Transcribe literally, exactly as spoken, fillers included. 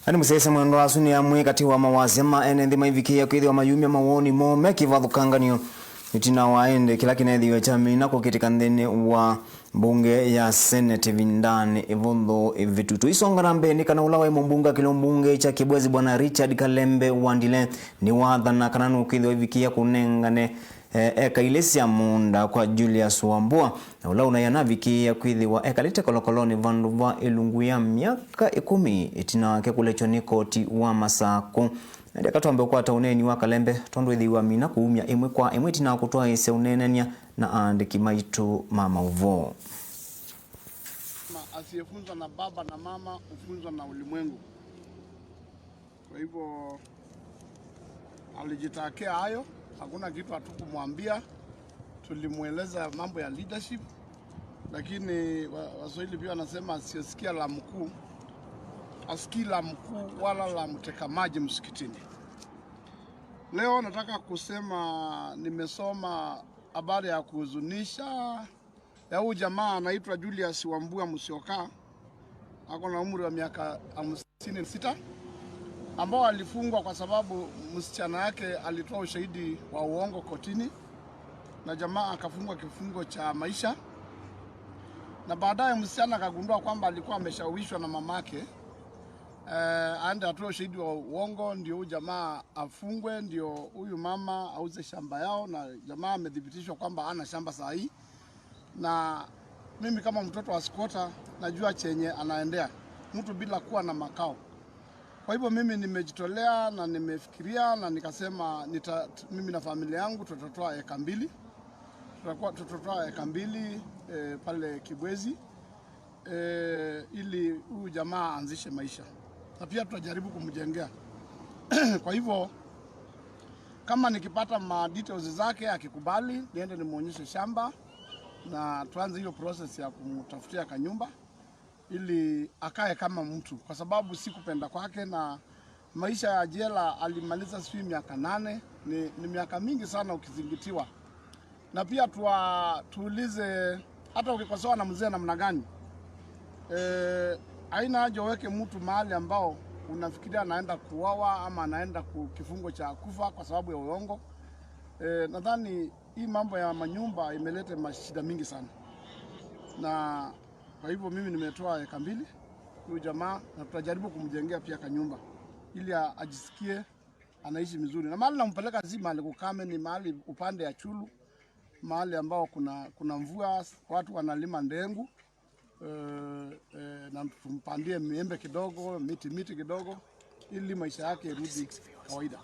Na nĩ mũsyaĩĩsya mwendwa, asu nĩ amwe katĩ wa mawasya ma ene nthĩ maivikĩĩa kwĩthĩwa mayumya mawoni moo me kĩvathũkanganyo ĩtina wa ĩndĩ kĩla kĩneethĩiwe kyamina kũkĩtĩka nthĩnĩ wa mbunge ya Senate ĩvindanĩ ĩvũthũ ĩvĩtu. Tũisonga na mbee, nĩ kana ũla waĩ mũmbunge wa kĩlungu mbunge kya Kibwezi, Bwana Richard Kalembe Wandile, nĩwathana kana nũkwĩthĩwa ivikĩĩa kũnengane e, eka ilĩ sya mũũnda kwa Julius Wambua, na ũla ũnaĩ anavikĩĩa kwĩthĩwa ekalĩte kolokolonĩ vandũ va ĩlungu ya myaka ĩkũmi ĩtina wake kũlekywa nĩ koti wa Masakũ. Na ndeka twambe ũkwata ũneeni wa Kalembe, tondũ ĩthĩiwe amina kũumya ĩmwe kwa ĩmwe ĩtina wa kũtwaĩĩsya ũneenany'a na aandĩki maitũ ma maũvoo. Asiyefunzwa na baba na mama hufunzwa na ulimwengu. Kwa hivyo, alijitakia hayo, hakuna kitu hatukumwambia. Tulimweleza mambo ya leadership, lakini wa-, Waswahili pia wanasema, "Asiyesikia la mkuu, asikii la mkuu wala la mteka maji msikitini." Leo nataka kusema, nimesoma habari ya kuhuzunisha ya huyu jamaa anaitwa Julius Wambua Musyoka, ako na umri wa miaka hamsini na sita, ambao alifungwa kwa sababu msichana yake alitoa ushahidi wa uongo kotini, na jamaa akafungwa kifungo cha maisha, na baadaye msichana akagundua kwamba alikuwa ameshawishwa na mamake, eh, aende atoe ushahidi wa uongo, ndio huyu jamaa afungwe, ndio huyu mama auze shamba yao, na jamaa amethibitishwa kwamba hana shamba saa hii. Na mimi kama mtoto wa squatter, najua chenye anaendea mtu bila kuwa na makao. Kwa hivyo mimi nimejitolea na nimefikiria na nikasema nita-, mimi na familia yangu tutatoa eka mbili. Tutakuwa, tutatoa eka mbili, eh, pale Kibwezi, eh, ili huyu jamaa aanzishe maisha. Na pia tutajaribu kumjengea. Kwa hivyo, kama nikipata ma details zake, akikubali, niende nimuonyeshe shamba na tuanze hiyo process ya kumtafutia kanyumba ili akae kama mtu, kwa sababu si kupenda kwake, na maisha ya jela alimaliza sijui miaka nane, ni, ni miaka mingi sana ukizingitiwa. Na pia tuwa-, tuulize, hata ukikosewa na mzee namna gani, eh, haina haja uweke mtu mahali ambao unafikiria anaenda kuuawa ama anaenda ku-, kifungo cha kufa kwa sababu ya uongo. Eh, nadhani hii mambo ya manyumba imeleta mashida mingi sana. Na kwa hivyo mimi nimetoa eka mbili huyu jamaa, na tutajaribu kumjengea pia kanyumba ili a-, ajisikie anaishi mzuri. Na mahali nampeleka si mahali kukame, ni mahali upande ya Chulu, mahali ambao kuna, kuna mvua, watu wanalima ndengu, eh, eh, na tumpandie miembe kidogo, miti, miti kidogo, ili maisha yake irudi kawaida.